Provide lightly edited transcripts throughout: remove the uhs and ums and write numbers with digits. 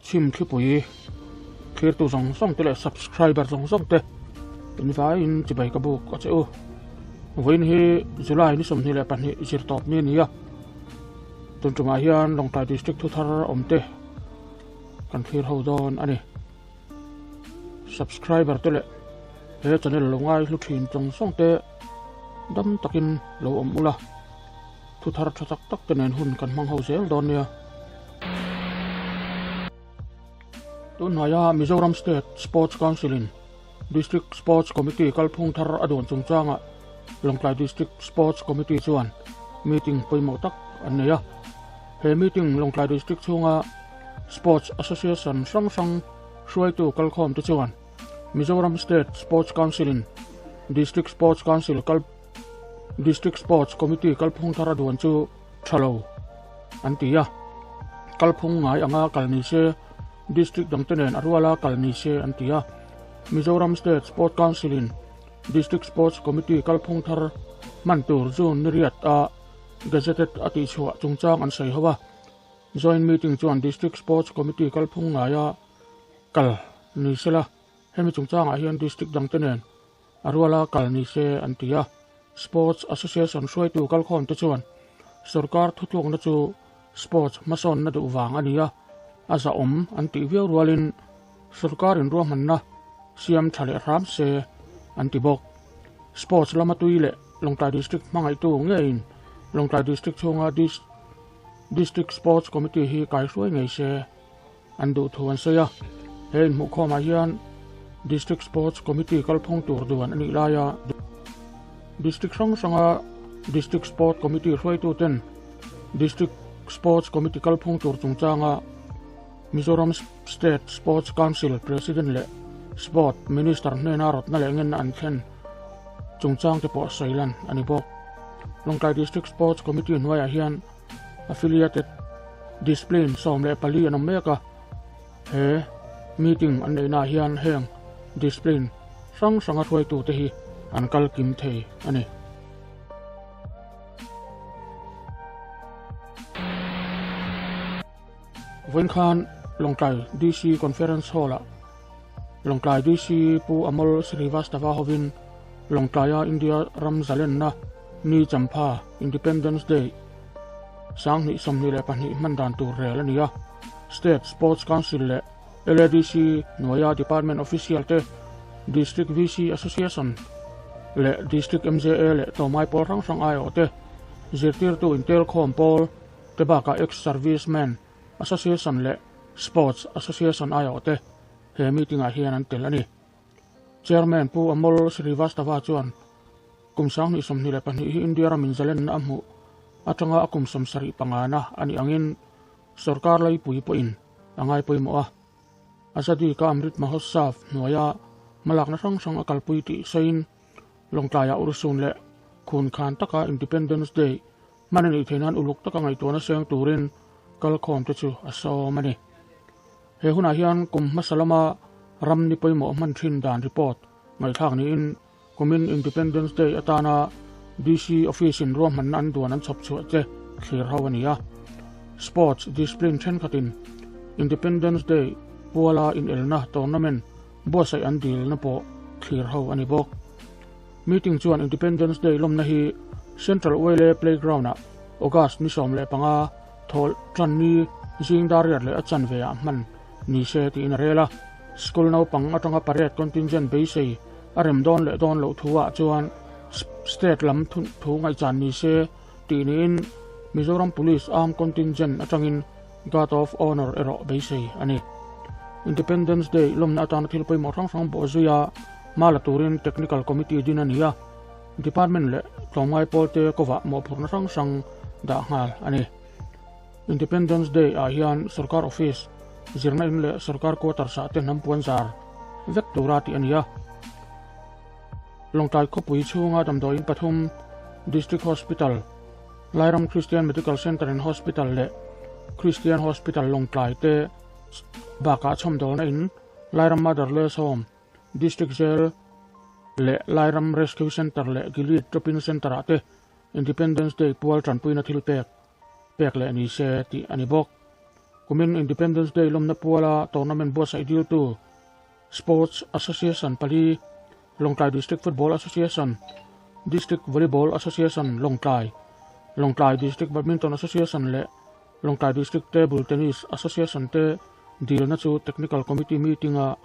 Chhim thlipui thlirtu zawng zawng te leh subscriber zawng zawng te in vaiin chibai ka buk a che u. Vawiin hi July ni 22 zir tawp ni a ni a, tun tumah hian Lawngtlai District thu thar awm te kan thlir ho dawn a ni. Subscriber te leh he channel lo ngai hlu thin zawng zawng te dam takin lo awm ula. Thu thar tha tak tak te nen hun kan hmang ho zel dawn nia. Tunhnaia Mizoram State Sports Council in District Sports Committee kalphung thar a dawn chungchangah Lawngtlai District Sports Committee chuan meeting pawimawh tak an nei a. He meeting Lawngtlai District chhunga Sports Association hrang hrang hruaitu kalkhawm te chuan Mizoram State Sports Council in District Sports Council kal District Sports Committee kalphung thar a duan chu tha lo an ti a. Kalphung ngai anga kal ni se, District dangte nen a ruala kal ni se an ti a. Mizoram State Sport Council in District Sports Committee kalphung thar hman tur June ni riat a gazetted a tihchhuah chungchang an sawi ho a. Joint meeting chuan District Sports Committee kalphung ngaia kal ni sela, hemi chungchangah hian District dangte nen a ruala kal ni se an ti a. Sports Association hruaitu kalkhawmte chuan sorkar thutlukna chu sports hmasawnna duh vang a ni a, a zahawm an tih viau rualin sorkarin ruahmanna siam tha leh hram se an ti bawk. Sports lama tui leh Lawngtlai District hmangaihtu ngeiin Lawngtlai District chhunga District Sports Committee hi kaihruai ngei se an duh thu an sawi a. He inhmuhkhawmah hian District Sports Committee kalphung tur duan a nih laia District hrang hranga District Sport Committee hruaituten District Sports Committee kalphung tur chungchanga Mizoram State Sports Council President leh Sport Minister hnena rawtna leh ngenna an thlen chungchang te pawh sawi lan a ni bawk. Lawngtlai District Sports Committee hnuaiah hian Affiliated Discipline 14 an awm mek a, he meeting an neihnaah hian heng discipline hrang hranga hruaitute hi an kal kim thei a ni. Vawiin khan Lawngtlai DC Conference Hall-ah Lawngtlai DC Pu Amol Srivastava hovin Lawngtlaia India ram zalenna ni champha Independence Day 2022 hman dan tur rel a ni a. State Sports Council leh LADC hnuaia Department Official te, District VC Association leh District MJA leh tlawmngai pawl hrang hrang aiawh te, zirtirtu intelkhawm pawl te bakah Ex-Servicemen Association leh Sports Association aiawh te he meeting-ah hian an tel a ni. Chairman Pu Amol Srivastava chuan kum 2022 hi India ramin zalenna a hmuh atanga a kum 75 na a nih angin sorkar laipui pawhin a ngai pawimawh a. Azadi Ka Amrit Mahotsav hnuaia hmalakna hrang hrang a kalpui tih sawiin Lawngtlaiah urhsun leh khun khan taka Independence Day hman a nih theih nan uluk taka ngaihtuahna seng turin kalkhawmte chu a sawm a ni. He hunah hian kum hmasa lama ram ni pawimawh hman thin dan report ngaihthlak niin kumin Independence Day atana DC Office in ruahmanna an duan an chhawp chhuah te thlir ho a ni a. Sports discipline thenkhatin Independence Day puala inelna tournament buatsaih an dilna pawh thlir ho a ni bawk. Meeting chuan Independence Day lawmna hi Central Uaile Playground-ah August ni 15 thawl tan ni zing dar riat leh a chanve ah hman ni se tiin a rel a. School naupang atanga parade contingent beisei a rem dawn leh dawn loh thu ah chuan state lam thu ngaihchan ni se tih niin Mizoram Police Armed Contingent atangin Guard of Honour erawh beisei a ni. Independence Day lawmna atana thil pawimawh hrang hrang bawh zuia hma la turin Technical Committee din a ni a, Department leh tlawmngai pawlte kovah mawhphurhna hrang hrang dah nghal a ni. Independence Day ah hian sorkar office, zirna in leh sorkar quarters ah te hnam puan zar vek tura tih a ni a. Lawngtlai khawpui chhunga damdawiin pathum, District Hospital, Lairam Christian Medical Centre and Hospital leh Christian Hospital Lawngtlai te bakah chhawmdawlna in Lairam Motherless Home, District Jail leh Lairam Rescue Centre leh Gilead Drop-in Centre ah te Independence Day pual tanpuina thil pek pek leh ni se tih a ni bawk. Kumin Independence Day lawmna puala tournament buatsaih diltu Sports Association pali, Lawngtlai District Football Association, District Volleyball Association Lawngtlai, Lawngtlai District Badminton Association leh Lawngtlai District Table Tennis Association te dilna chu Technical Committee meeting-a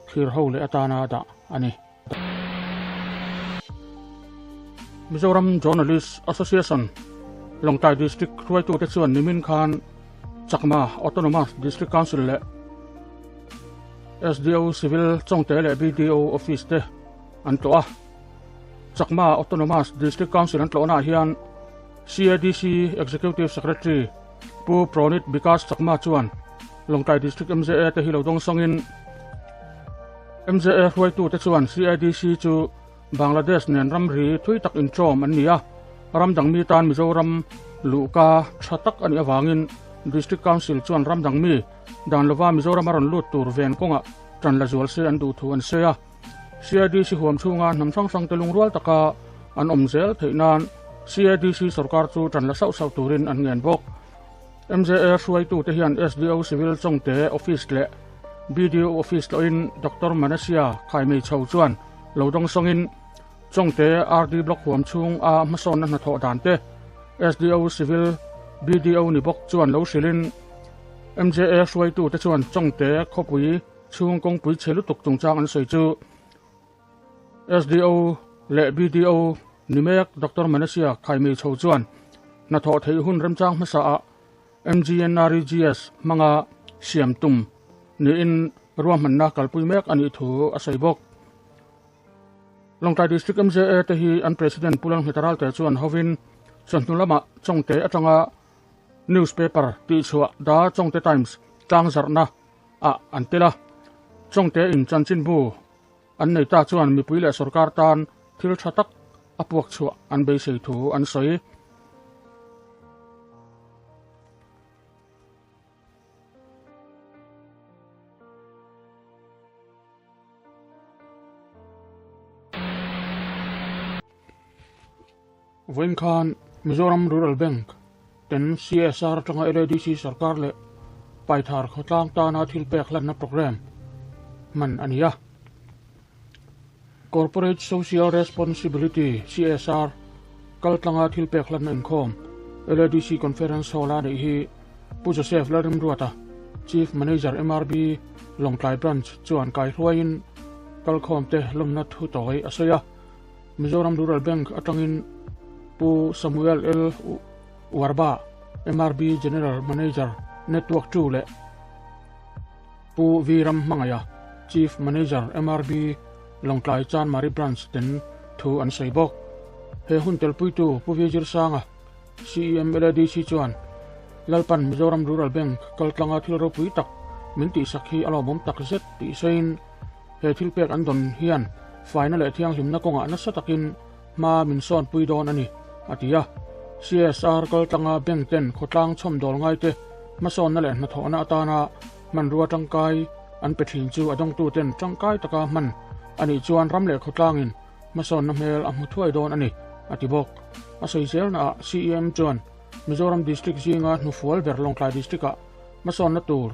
thlir ho leh atana dah a ni. Mizoram Journalist Association, Lawngtlai District hruaitute chuan nimin khan Chakma Autonomous District Council leh SDO Civil Chawngte leh BDO Office te an tlawh a. Chakma Autonomous District Council an tlawhnaah hian CADC Executive Secretary Pu Pronit Bikash Chakma chuan Lawngtlai District MJA te hi lo dawng sawngin MJA hruaitute chuan CADC chu Bangladesh nen ramri thui tak inṭawm an ni a, ram dang mi tan Mizoram luhka tha tak a nih avangin District Council chuan ram dang mi dan lova Mizoram a rawn lut tur ven kawngah ṭan la zual se an duh thu an sawi a. CADC huam chhunga hnam hrang hrangte lungrual taka an awm zel theih nan CADC sorkar chu ṭan la sauh sauh turin an ngen bawk. MJA hruaitute hian SDO Civil Chawngte Office leh BDO Office tlawhin Doctor Manasia Khaimei Chho chuan lo dawng sawngin Chawngte RD Block huam chhung a hmasawnna hnathawh dan te SDO Civil BDO ni bawk chuan lo hrilhin MJA hruaitute chuan Chawngte khawpui chhung kawngpui chhe lutuk chungchang an sawi chu SDO leh BDO ni mek Doctor Manasia Khaimei Chho chuan hnathawh theih hun remchang hmasa ah MGNREGS hmanga siam tum niin ruahmanna kalpui mek a nih thu a sawi bawk. Lawngtlai District MJA te hi an President Pu Lalngheta Ralte chuan hovin chawhnu lamah Chawngte atanga newspaper tihchhuah The Chawngte Times tlangzarhna ah an tel a. Chawngte in chanchinbu an nei ta chuan mipui leh sorkar tan thil tha tak a puak chhuah an beisei thu an sawi. Vawiin khan Mizoram Rural Bank ten CSR atanga LADC sarkar leh Paithar khawtlang tana thil pek hlanna programme hman a ni a. Corporate Social Responsibility, CSR, kaltlanga thil pek hlanna inkhawm LADC Conference Hall a neih hi Pu Joseph Lalrimruata, Chief Manager MRB Lawngtlai Branch chuan kaihruaiin kalkhawmte lawmna thu tawi a sawi a. Mizoram Rural Bank atangin Pu Samuel L. Warba, MRB General Manager, Network 2 leh Pu V. Ram Hmangaia, Chief Manager, MRB Lawngtlai Chanmari Branch ten thu an sawi bawk. He hun telpuitu Pu V. Zirsanga, CEM LADC chuan Lalpan Mizoram Rural Bank kaltlanga thil ropui tak min tihsak hi a lawmawm tak zet tih sawiin, He thil pek an dawn hian faina leh thianghlimna kawngah nasa takin hma min sawnpui dawn a ni, a ti a. CSR kaltlanga bank ten khawtlang chhawmdawl ngaite hmasawnna leh hnathawhna atana hmanrua tangkai an pe thin chu a dawngtuten tangkai taka hman a nih chuan ram leh khawtlangin hmasawnna hmel a hmu thuai dawn a ni, a ti bawk. A sawi zelnaah CEM chuan Mizoram District zinga hnufual ber Lawngtlai District-ah hmasawnna tur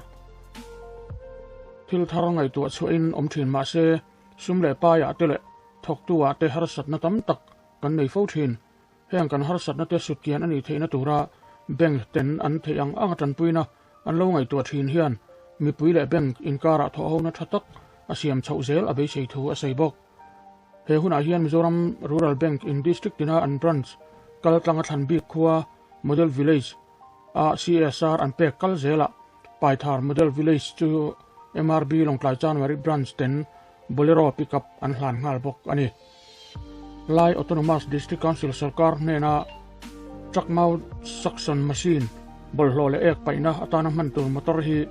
Thil thar ngaihtuah chhuahin awm thin mah se, sum leh paiah te leh thawktuah te harsatna tam tak kan nei fo thin. Heng kan harsatna te sutkian a nih theihna tura bank ten an theih ang anga tanpuina an lo ngaihtuah thin hian mipui leh bank inkarah thawhhona tha tak a siam chhoh zel a beisei thu a sawi bawk. He hunah hian Mizoram Rural Bank in District tina an branch kaltlanga thlan bik khua Model Village a CSR an pek kal zelah Paithar Model Village chu MRB Lawngtlai Chanmari Branch ten Bolero Pickup an hlan nghal bawk a ni. Lai Autonomous District Council sorkar hnena Truck Mount Suction Machine bawlhhlawh leh ek paihna atana hman tur motor hi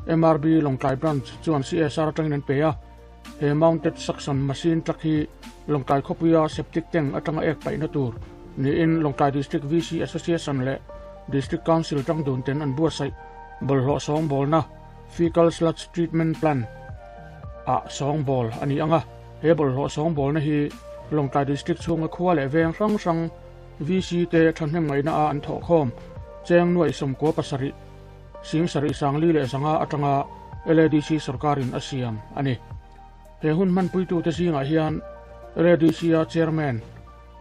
MRB Lawngtlai Branch chuan CSR atangin an pe a. He Mounted Suction Machine truck hi Lawngtlai khawpuia septic tank atanga ek paihna tur niin Lawngtlai District VC Association leh District Council tang dun ten an buatsaih bawlhhlawh sawngbawlna Fecal Sludge Treatment Plant ah sawngbawl a ni ang a. He bawlhhlawh sawngbawlna hi Lawngtlai District chhunga khua leh veng hrang hrang VC te thahnem ngaihna a an thawhkhawm cheng nuaih 97. 75,000 atanga LADC sorkarin a siam a ni. He hun hmanpuitute zingah hian LADC-a Chairman,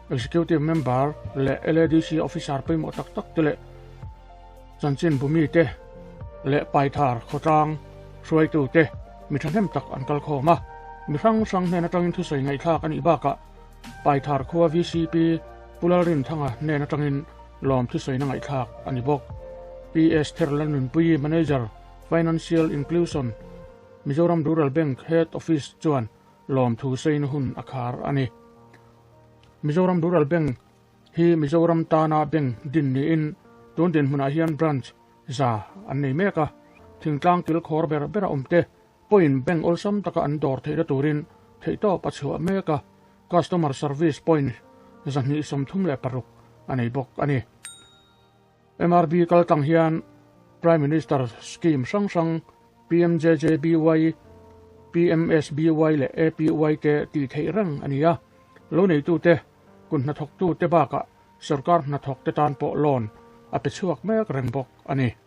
Executive Member leh LADC Officer pawimawh tak tak te leh chanchin bumite leh Paithar khawtlang hruaitute mi thahnem tak an kal khawm a. Mi hrang hrang hnen atangin thusawi ngaihthlak a nih bakah Paithar khua VCP Pu Lalrinthanga hnen atangin lawm thusawina ngaihthlak a ni bawk. PS Therlalnunpuii Manager, Financial Inclusion, Mizoram Rural Bank Head Office chuan lawmthu sawiin hun a khar a ni. Mizoram Rural Bank hi Mizoram tana bank din niin tun dinhmunah hian branch za an nei mek a, thingtlang kil khawr ber bera awmte pawhin bank awlsam taka an dawr theihna turin theihtawp a chhuah mek a, customer service point 236 a nei bawk a ni. MRB kal tlang hian Prime Minister scheme hrang hrang PMJJBY, PMSBY leh APY te tih theih reng a ni a, lo neitute, kun hnathawktute bakah sorkar hnathawkte tan pawh loan a pe chhuak mek reng bawk a ni.